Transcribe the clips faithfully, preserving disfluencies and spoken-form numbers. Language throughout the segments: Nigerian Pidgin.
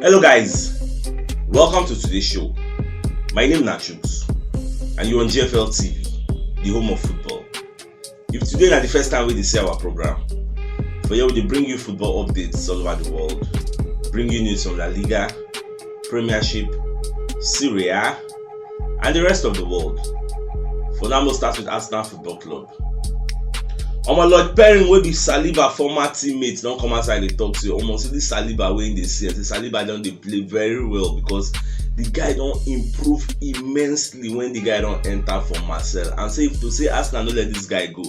Hello guys, welcome to today's show. My name na Chuks and you on G F L T V, the home of football. If today na the first time we dey see our program, for here we dey bring you football updates all over the world, bring you news from La Liga, Premiership, Serie A, and the rest of the world. For now, we'll start with Arsenal Football Club. Omo, Lord Perrin, wey be Saliba former teammate, don come outside dey talk say, omo, see this Saliba wey him dey see, say Saliba don dey play very well because the guy don improve immensely when the guy don enter for Marseille. And say if to say Arsenal no let this guy go,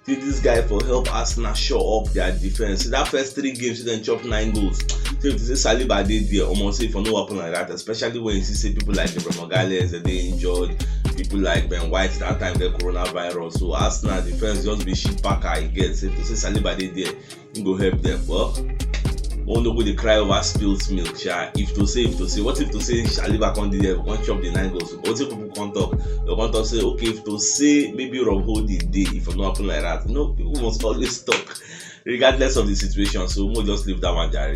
say this guy for help Arsenal shore up their defense. See that first three games, say dem chop nine goals. Say if to say Saliba dey there, omo, say for no happen like that, especially when you see say people like Gabriel Magalhaes, they dey injured, people like Ben White that time get coronavirus. So Arsenal defense just be shit packer again. Say if to say Saliba dey there, he go help them. Well, one no go dey cry over spilt milk, sha. If to say, if to say, what if to say Saliba come dey there, come chop the nine goals? What if people come talk? They come talk say, okay, if to say maybe Rob Holding dey, if it no happen like that. No, people must always talk, regardless of the situation. So we'll just leave that one, jare.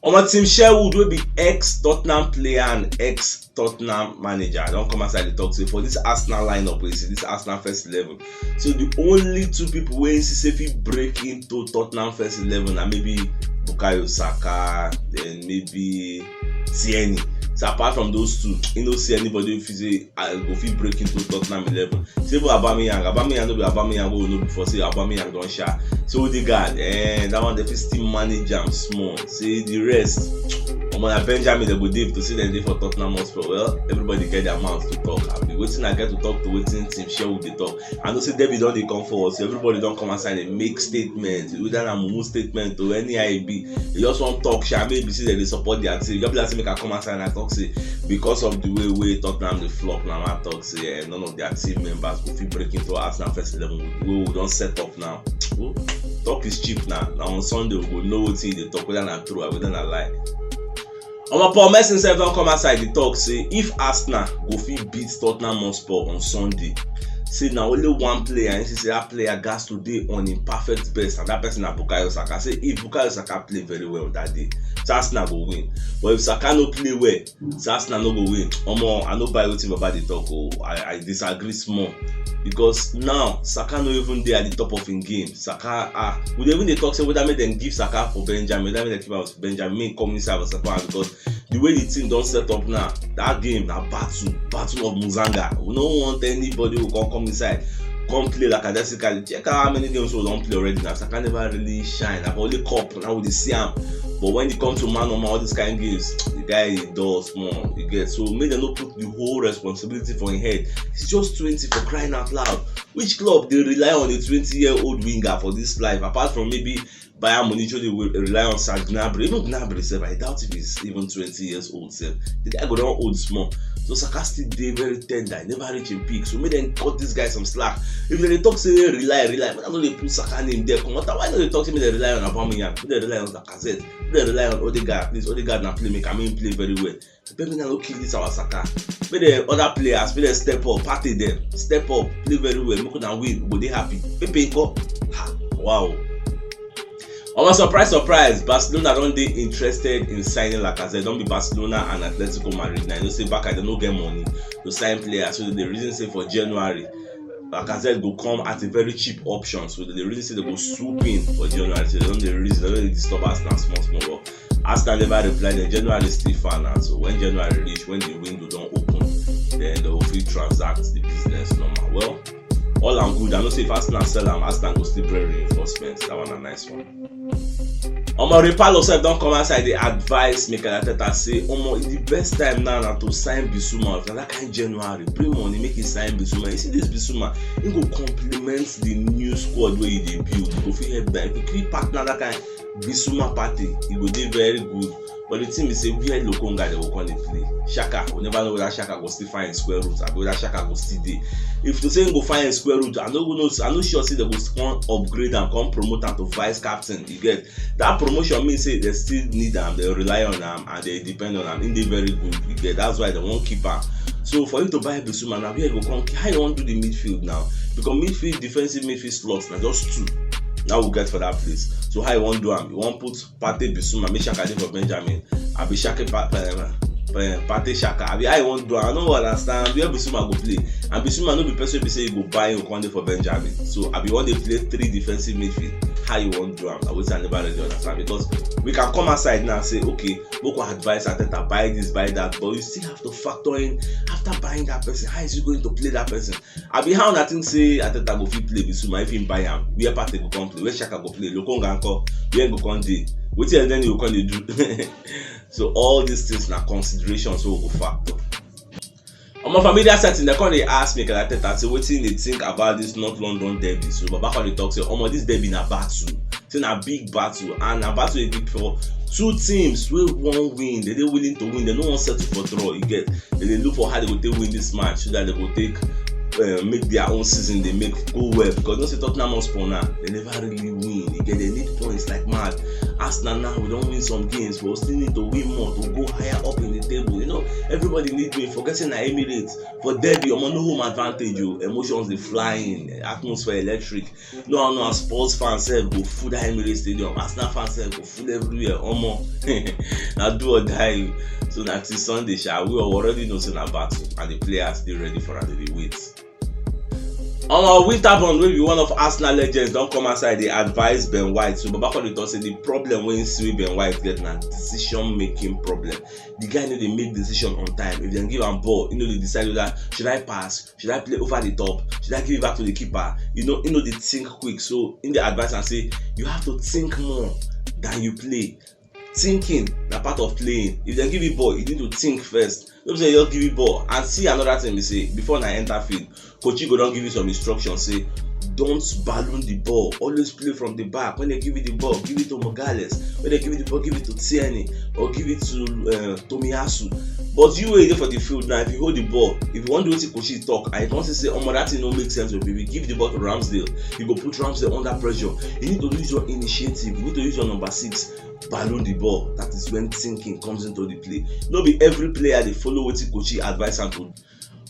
Omo, Tim Sherwood, wey be ex Tottenham player and ex Tottenham manager, don come outside dey talk say for this Arsenal lineup wey see, this Arsenal first eleven, so the only two people wey see say fit break into Tottenham first eleven na maybe Bukayo Saka, then maybe Tierney. So apart from those two, he no see anybody wey fit say, I go fit break into Tottenham eleven. Say even Aubameyang, Aubameyang no be Aubameyang wey we know before. Say Aubameyang don sha. Say Odegaard, eh, that one dem fit still manage am small. Say the rest, omo, na Benjamin dem go dey if to say dem dey for Tottenham Hotspur. Well, everybody get their mouth to talk. Abi wetin I get to talk to wetin Tim Sherwood dey talk? I know say David don dey come forward, so everybody don come outside dey make statement. Whether na mumu statement or any I B, they just wan talk sha. Maybe say dem dey support their team. Just be like say make I come outside and I talk say because of the way wey Tottenham dey flop, na I talk say, eh, none of their team members go fit break into Arsenal first eleven with the way we don set up now. Oh, talk is cheap now. Na on Sunday we go know wetin he dey talk, whether na true or whether na lie. Omo, Paul Merson sef don come outside dey talk say if Arsenal go fit beat Tottenham Hotspur on Sunday, say na only one player, and he say that player gats to dey on him perfect best, and that person na Bukayo Saka. Say if Bukayo Saka play very well that day, so Arsenal go win. But if Saka no play well, so Arsenal no go win. Omo, I no buy wetin Baba dey talk o. I, I disagree small because now Saka no even dey at the top of him game. Saka, ah, we dey even dey talk say whether make dem give Saka for Benjamin, whether make dem keep am for Benjamin, make him come inside for second half because the way the team don set up now, that game na battle, battle of Muzanga. We no want anybody who come come inside, come play like Adesika. Check out how many games we don play already now. Saka never really shine. Like only cup now we dey see am. But when it comes to man on man, all these kind games, the guy is dull small. You get, so make dem no put the whole responsibility for him head. He's just twenty, for crying out loud. Which club dey rely on a twenty-year-old winger for this life? Apart from maybe Bayern Munich, wey dey rely on Serge Gnabry. Even Gnabry sef, I doubt if he's even twenty years old sef. The guy go don old small. So Saka still dey very tender, he never reach him peak. So make dem cut this guy some slack. If dem dey talk say rely, rely, make dem no dey put Saka name there. Come on, why no dey talk say make dem rely on Aubameyang, make dem rely on Lacazette, make dem rely on Odegaard? Please, Odegaard na playmaker, make him play very well. Abeg, make una no kill this our Saka. Make the other players, make dem step up, Partey dem, step up, play very well, make una win, we go dey happy. Pepe nko? Ha, wow. Omo, surprise, surprise, Barcelona don dey interested in signing Lacazette. Don be Barcelona and Atletico Madrid. Now, you know say Barca, dem no get money to sign players, so dem dey reason say for January, Lacazette go come at a very cheap option. So dem dey reason say dem go swoop in for January. So dem don dey reason, dem don dey disturb Arsenal small, small. But Arsenal never reply dem. January still far now. So when January reach, when the window don open, then dem go fit transact the business normal. Well, all and good. I know say if Arsenal sell am, Arsenal go still bring reinforcement. That one na nice one. Omo, Ray Parlour sef don come outside dey advise Mikel Arteta say, omo, the best time now na to sign Bissouma. If na that kind January, bring money, make he sign Bissouma. You see this Bissouma, he go complement the new squad wey you dey build. He go fit help that. If you fit partner that kind Bissouma Partey, e go dey very good. But the thing be say where Lokonga dem go come dey play? Xhaka, we never know whether Xhaka go still find him square root, abi whether Xhaka go still dey. If to say him go find him square root, I no go know. I no sure say dem go come upgrade am, come promote am to vice captain. You get, that promotion mean say dem still need am, dem rely on am, and dem depend on am. He dey very good. You get, that's why dem wan keep am. So for you to buy Bissouma now, where you go come? How you wan do the midfield now? Because midfield, defensive midfield slots na just two. Now we get for that place. So how you wan do am? You wan put Partey, Bissouma, make Xhaka dey for Benjamin, Abi Shaka Pa- Pa- Pa- Partey Xhaka. Abi how you wan do am? I no understand where Bissouma go play. And Bissouma no be person be say you go buy him Okwande for Benjamin. So abi wan dey play three defensive midfield? How you wan do am? Na wetin I never really understand, because we can come outside now say, okay, make we advise Arteta, buy this, buy that, but you still have to factor in, after buying that person, how is he going to play that person? Abi how una think say Arteta go fit play Bissouma if him buy am? Where Partey go come play? Where Xhaka go play? Lokonga nko? Where go come dey? Wetin else then you go come dey do? So all these things na considerations wey we go factor. Omo, for media setting, dem come dey ask Mikel Arteta say wetin he dey think about this North London derby. So Baba come dey talk say, omo, this derby na battle. Say na big battle, and na battle dey be for two teams wey wan win. Dem dey willing to win. Dem no wan settle for draw. You get? Dem dey look for how dem go take win this match so that dem go take uh, make their own season dey make go well, because you know say Tottenham Hotspur now, dem never really win. You get? Dem need points like mad. Arsenal now, we don win some games, but we still need to win more to go higher up in the table. You know, everybody need win. Forgetting na Emirates for derby, omo, no home advantage o. Emotions dey fly in, atmosphere electric. No, no, as Spurs fans sef go full that Emirates Stadium, Arsenal fans sef go full everywhere. Omo, na do or die. So na till Sunday sha, we already know say na battle, and the players dey ready for am, dem dey wait. Omo, Winterburn, wey be one of Arsenal legends, don come outside dey advise Ben White. So Baba come dey talk say the problem wey him see wey Ben White get na decision making problem. The guy no dey make decision on time. If dem give am ball, he no dey decide whether should I pass, should I play over the top, should I give it back to the keeper. You know, he no dey think quick. So him dey advise am say you have to think more than you play. Thinking na part of playing. If dem give you ball, you need to think first. No be say you just give you ball. And see another thing be say, before una enter field, coach go don give you some instructions say, don't balloon the ball. Always play from the back. When dem give you the ball, give it to Magalhaes. When dem give you the ball, give it to Tierney or give it to uh, Tomiyasu. But you wey dey for the field now, if you hold the ball, if you wan do wetin coach talk, and you come see say, omo, that thing no make sense o, baby, give the ball to Ramsdale. You go put Ramsdale under pressure. You need to use your initiative. You need to use your number six. Balloon the ball. That is when thinking comes into the play. No be every player dey follow wetin coach advise am to.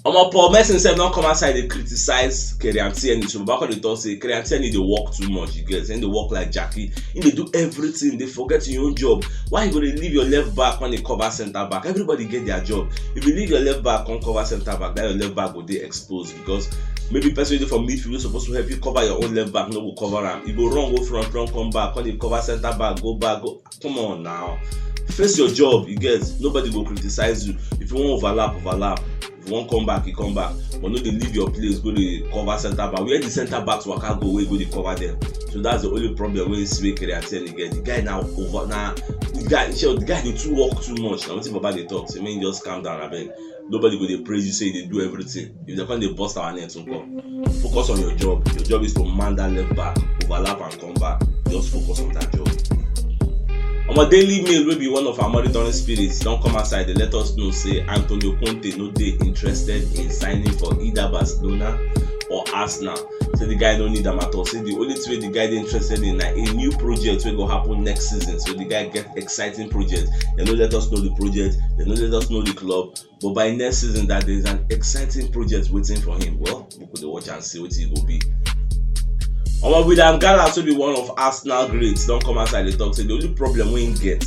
Omo, Paul Merson sef don come outside dey criticize Kieran Tierney. So Baba come dey talk say Kieran Tierney dey work too much. You get? He dey work like Jackie. He dey do everything. Dey forget your own job. Why you go dey leave your left back when dey cover center back? Everybody get their job. If you leave your left back come cover center back, that your left back go dey exposed, because maybe person wey dey for midfield wey suppose to help you cover your own left back no go cover am. You go run go front, run come back, come dey cover center back, go back, go. Come on now. Face your job, you get? Nobody go criticize you. If you wan overlap, overlap. If you wan come back, you come back. But no dey leave your place, go dey cover center back. Where the center backs waka go, wey go dey cover them. So that's the only problem wey see wey Kieran Tierney get. The guy now over, now the guy, the guy dey too work too much. Na wetin Baba dey talk. Say make you just calm down, abeg. Nobody go dey praise you say you dey do everything. If dem come dey burst our net, nko? Focus on your job. Your job is to man that left back, overlap and come back. Just focus on that job. Omo, Daily Mail, wey be one of our monitoring spirits, don come outside dey let us know say Antonio Conte no dey interested in signing for either Barcelona or Arsenal. Say the guy no need am at all. Say the only thing wey the guy dey interested in na a new project wey go happen next season. So the guy get exciting project. Dem no let us know the project. Dem no let us know the club. But by next season, that there is an exciting project waiting for him. Well, we could watch and see what he go be. Omo, William Gallas, wey be one of Arsenal greats, don come outside dey talk say the only problem wey he get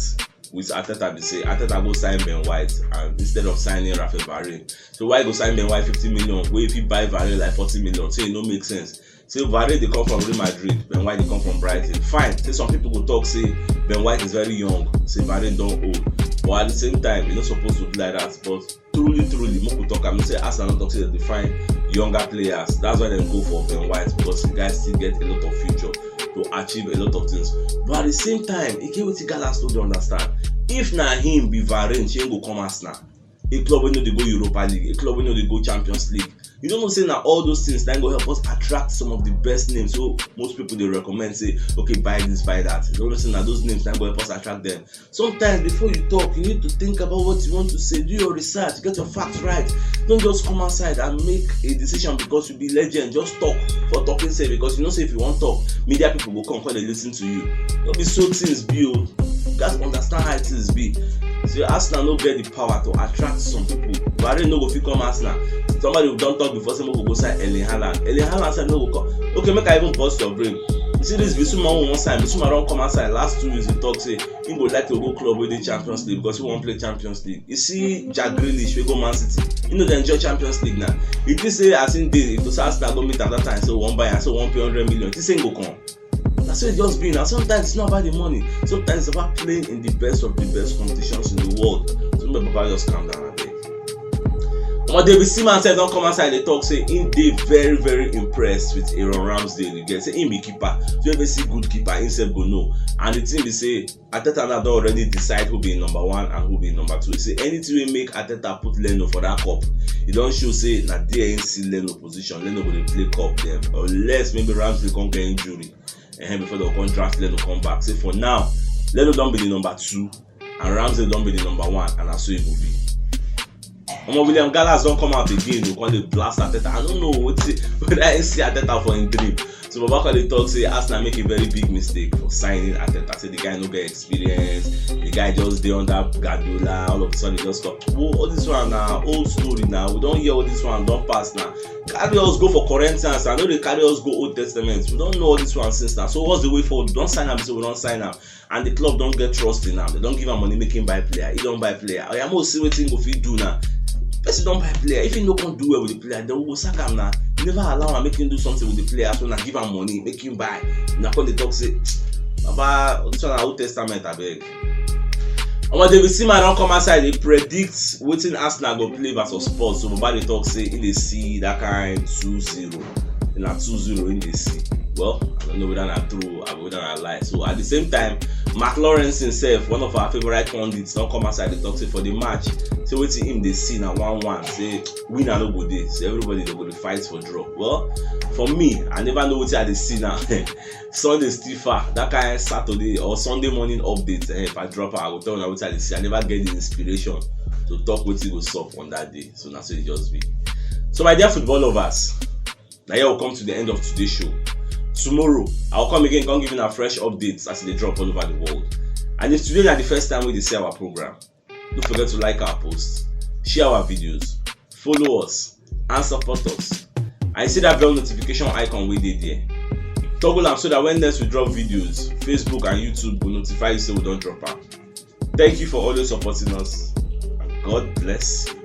with Arteta be say Arteta go sign Ben White, and instead of signing Rafael Varane. So why go sign Ben White fifty million wey if he buy Varane like forty million? Say e no make sense. Say Varane dey come from Real Madrid, Ben White dey come from Brighton. Fine. Say some people go talk say Ben White is very young, say Varane don old. But at the same time, e no suppose to be like that. But truly, truly, make we talk am, say Arsenal no talk say dem dey find younger players. That's why dem go for Ben White, because the guy still get a lot of future to achieve a lot of things. But at the same time, e get wetin Gallas no dey understand. If na him be Varane, shey him go come Arsenal? A club wey no dey go Europa League, a club wey no dey go Champions League. You don't know say na all those things na go help us attract some of the best names. So most people dey recommend say, okay, buy this, buy that. You don't know say na those names na go help us attract them. Sometimes before you talk, you need to think about what you want to say. Do your research, get your facts right. Don't just come outside and make a decision because you be legend. Just talk for talking sake, because you know say if you wan talk, media people go come, come dey listen to you. No be so things be o. You gats understand how things be. So Arsenal no get the power to attract some people. Varane no go fit come Arsenal. Somebody don talk before say make we go sign Erling Haaland. Erling Haaland sef no go come. Okay, make I even burst your brain. You see this Bissouma wey wan sign, Bissouma don come outside last two weeks to talk say he go like to go club wey dey Champions League because he wan play Champions League. You see Jack Grealish wey go Man City, he no dey enjoy Champions League now. You think say as him dey, if to say Arsenal go meet am that time, say we wan buy am, say we wan pay hundred million, you think say he go come? Na so e just be now. Sometimes it's not about the money. Sometimes it's about playing in the best of the best competitions in the world. So make Baba just calm down abeg. Omo, David Seaman sef don come outside dey talk say him dey very very impressed with Aaron Ramsdale. You get say him be keeper. So if you see good keeper, him sef go know. And the thing be say Arteta now don already decide who be number one and who be number two. He say anything wey make Arteta put Leno for that cup, e don show say na there him see Leno position. Leno go dey play cup dem, unless maybe Ramsdale come get injury, eh, before dem come draft Leno come back. Say for now, Leno don be the number two and Ramsdale don be the number one, and na so e go be. Omo, William Gallas don come out again to come dey blast Arteta. I don't know wetin, whether he see Arteta for him dream. So Baba come dey talk say Arsenal make a very big mistake for signing Arteta. Say the guy no get experience, the guy just dey under Guardiola, all of a sudden he just come. Well, all this one na old story now. We don hear all this one don pass now. Carry us go for Corinthians, I no dey carry us go Old Testament. We don know all this one since now. So what's the way forward? We don sign am, so we don sign am. And the club don get trust in am. Dem don give am money make him buy player. He don buy player. Oya, make we see wetin he go fit do now. Person don buy player. If he no come do well with the player, then we go sack am now. Never allow am make him do something with the player. So na give am money, make him buy. Una come dey talk say, Baba, this one na Old Testament abeg. Omo, David Seaman don come outside dey predict wetin Arsenal go play versus Spurs. So Baba dey talk say he dey see that kind two zero. Na two zero him dey see. Well, I don't know whether na true or whether na lie. So at the same time, Mark Lawrence himself, one of our favorite pundits, don come outside dey talk say for the match, say wetin him dey see na one one. Say winner no go dey. Say everybody dey go dey fight for draw. Well, for me, I never know wetin I dey see now. Sunday still far. That kind Saturday or Sunday morning update, eh, if I drop am, I go tell una wetin I dey see. I never get the inspiration to talk wetin go sup on that day. So na so e just be. So my dear football lovers, na here we come to the end of today's show. Tomorrow, I will come again, come give una fresh updates as e dey drop all over the world. And if today na the first time wey you dey see our program, don't forget to like our posts, share our videos, follow us, and support us. And you see that bell notification icon wey dey there. Toggle am so that when next we drop videos, Facebook and YouTube go notify you say we don drop am. Thank you for always supporting us. And God bless you.